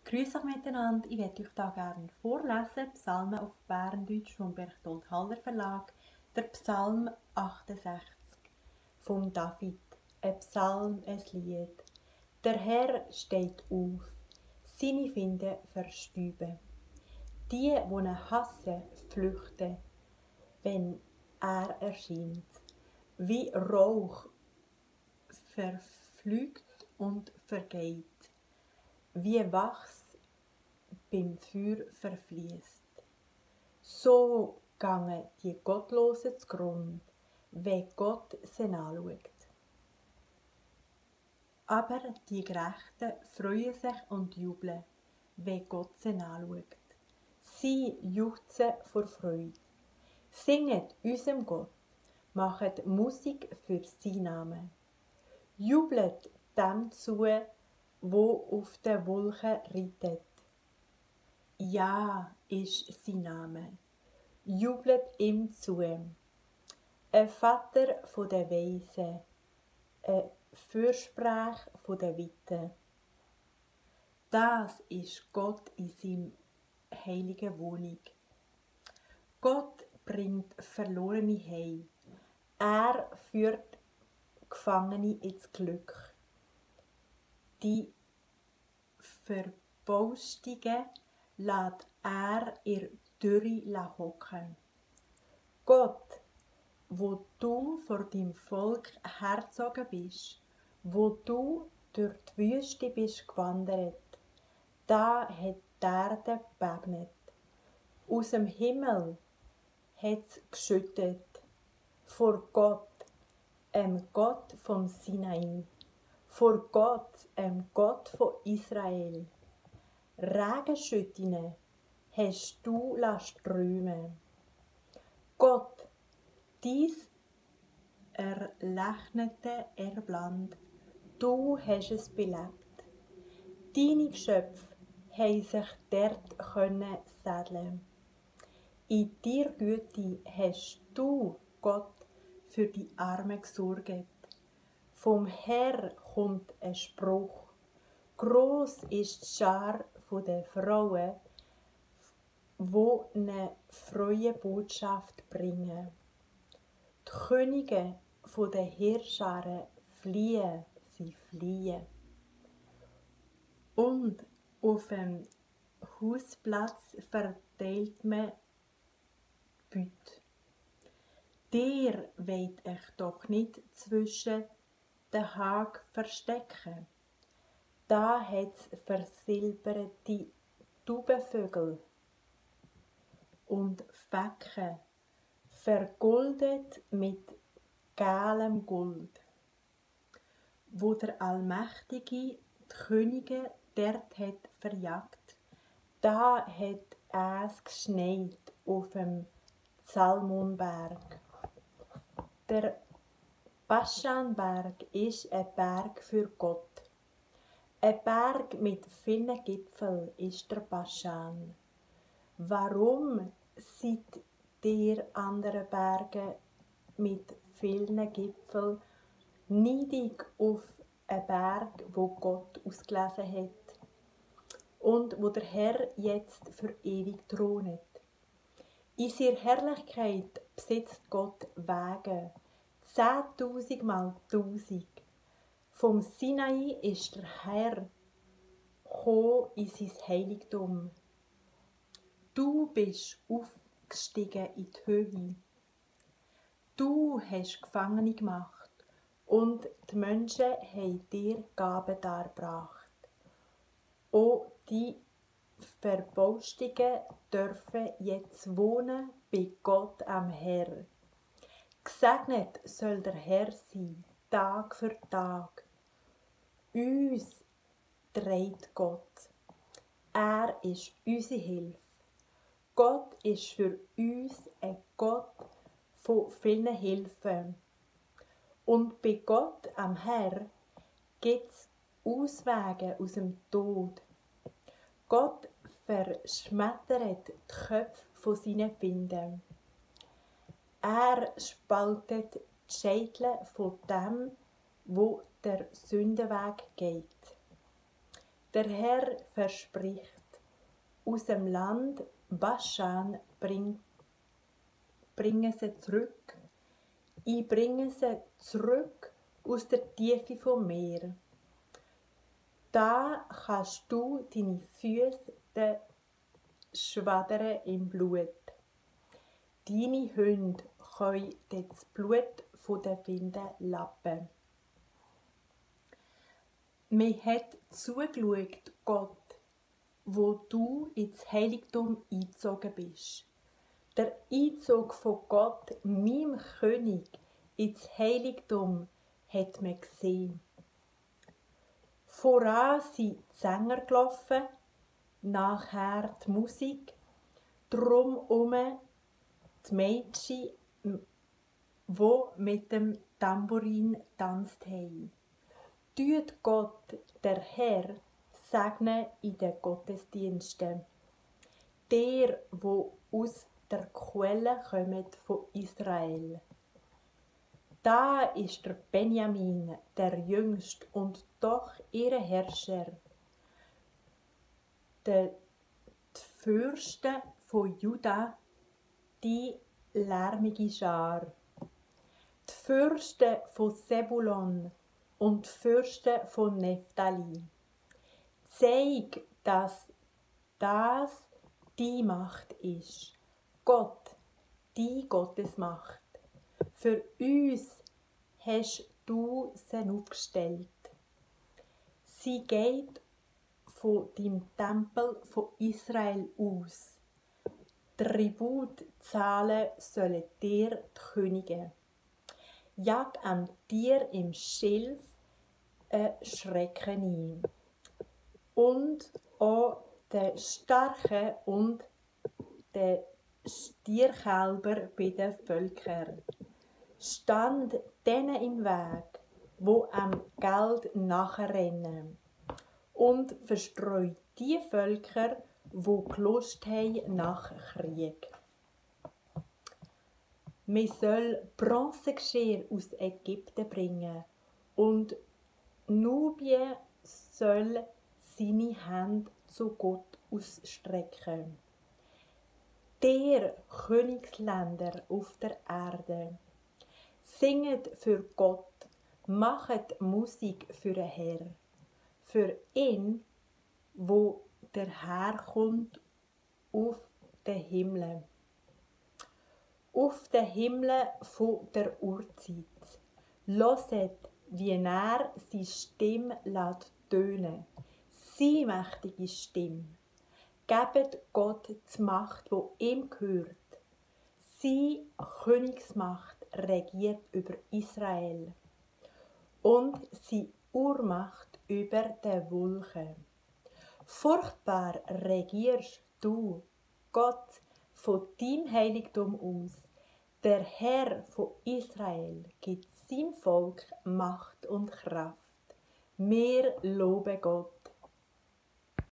Grüß euch miteinander, ich werde euch hier gerne vorlesen, Psalmen auf Berndeutsch vom Berchtold Haller Verlag, der Psalm 68 vom David, ein Psalm, ein Lied. Der Herr steht auf, seine Feinde verstüben. Die ihn hassen, flüchten, wenn er erscheint. Wie Rauch verflügt und vergeht, wie Wachs beim Feuer verfließt. So gangen die Gottlosen zugrunde, wenn Gott sie anschaut. Aber die Gerechten freuen sich und jubeln, wenn Gott sie anschaut. Sie juchzen vor Freude. Singet unserem Gott, machet Musik für seinen Namen. Jubelt dem zu, wo auf den Wolken reitet. Ja ist sein Name. Jubelt ihm zu. Ein Vater von der Weisen, ein Fürsprech von der Witwen. Das ist Gott in seiner heiligen Wohnung. Gott bringt Verlorene heim. Er führt Gefangene ins Glück. Die Verbostigen lässt er in Dürre hocken. Gott, wo du vor deinem Volk hergezogen bist, wo du durch die Wüste bist gewandert, da hat die Erde gebebnet. Aus dem Himmel hat es geschüttet. Vor Gott, Gott vom Sinai, vor Gott, Gott von Israel. Regenschütten hast du strömen. Gott, dies erlechnete Erbland, du hast es belebt. Deine Geschöpfe haben sich dort sädeln. In dir Güte hast du, Gott, für die Armen gesorgt. Vom Herr kommt ein Spruch. Gross ist die Schar der Frauen, wo eine freie Botschaft bringen. Die Könige der Heerscharen fliehen, sie fliehen. Und auf dem Hausplatz verteilt man Beute. Der wollt euch doch nicht zwischen den Haag verstecken. Da hat's versilberte Taubenvögel und Fecken, vergoldet mit gelbem Gold. Wo der Allmächtige die Könige dort hat verjagt, da hat es geschneit auf dem Zalmonberg. Der Baschanberg ist ein Berg für Gott. Ein Berg mit vielen Gipfeln ist der Baschan. Warum seid ihr anderen Berge mit vielen Gipfeln neidig auf einen Berg, wo Gott ausgelesen hat und wo der Herr jetzt für ewig thront? In seiner Herrlichkeit besitzt Gott Wege, 10.000 mal 1000. Vom Sinai ist der Herr gekommen in sein Heiligtum. Du bist aufgestiegen in die Höhe. Du hast Gefangene gemacht und die Menschen haben dir Gaben dargebracht. Auch die Verbostigen dürfen jetzt wohnen bei Gott am Herr. Gesegnet soll der Herr sein, Tag für Tag. Uns trägt Gott. Er ist unsere Hilfe. Gott ist für uns ein Gott von vielen Hilfen. Und bei Gott am Herr gibt es Auswege aus dem Tod. Gott verschmettert die Köpfe von seinen Feinden. Er spaltet die Scheitel von dem, wo der Sündenweg geht. Der Herr verspricht, aus dem Land Baschan bringe sie zurück. Ich bringe sie zurück aus der Tiefe vom Meer. Da kannst du deine Füße schwadern im Blut. Deine Hunde können das Blut von den Finden lappen. Mir hat zugeschaut, Gott, wo du ins Heiligtum eingezogen bist. Der Einzug von Gott, meinem König, ins Heiligtum, hat man gesehen. Voran sind die Sänger gelaufen, nachher die Musik, drumherum die Mädchen, die mit dem Tambourin tanzt haben. Tut Gott, der Herr, segne in den Gottesdiensten. Der, wo aus der Quelle kommt von Israel. Da ist der Benjamin, der Jüngste und doch ihr Herrscher. Die Fürsten von Juda, die lärmige Schar. Die Fürsten von Sebulon und die Fürsten von Nephtali. Zeig, dass das die Macht ist. Gott, die Gottesmacht. Für uns hast du sie aufgestellt. Sie geht von deinem Tempel von Israel aus. Tribut zahlen sollen dir die Könige. Jag am Tier im Schilf Schrecken ein. Und auch den Starken und den Stierkälber bei den Völkern. Stand denen im Weg, wo am Geld nachrennen. Und verstreut die Völker, wo Lust haben nach Krieg. Man soll Bronzegeschirr aus Ägypten bringen und Nubien soll seine Hände zu Gott ausstrecken. Der Königsländer auf der Erde, singet für Gott, machet Musik für den Herr, für ihn, wo der Herr kommt auf den Himmel. Auf den Himmel von der Urzeit. Loset, wie er seine Stimme lässt tönen, seine mächtige Stimme. Gebet Gott die Macht, wo ihm gehört. Seine Königsmacht regiert über Israel und seine Urmacht über den Wolken. Furchtbar regierst du, Gott, von deinem Heiligtum aus. Der Herr von Israel gibt seinem Volk Macht und Kraft. Wir loben Gott.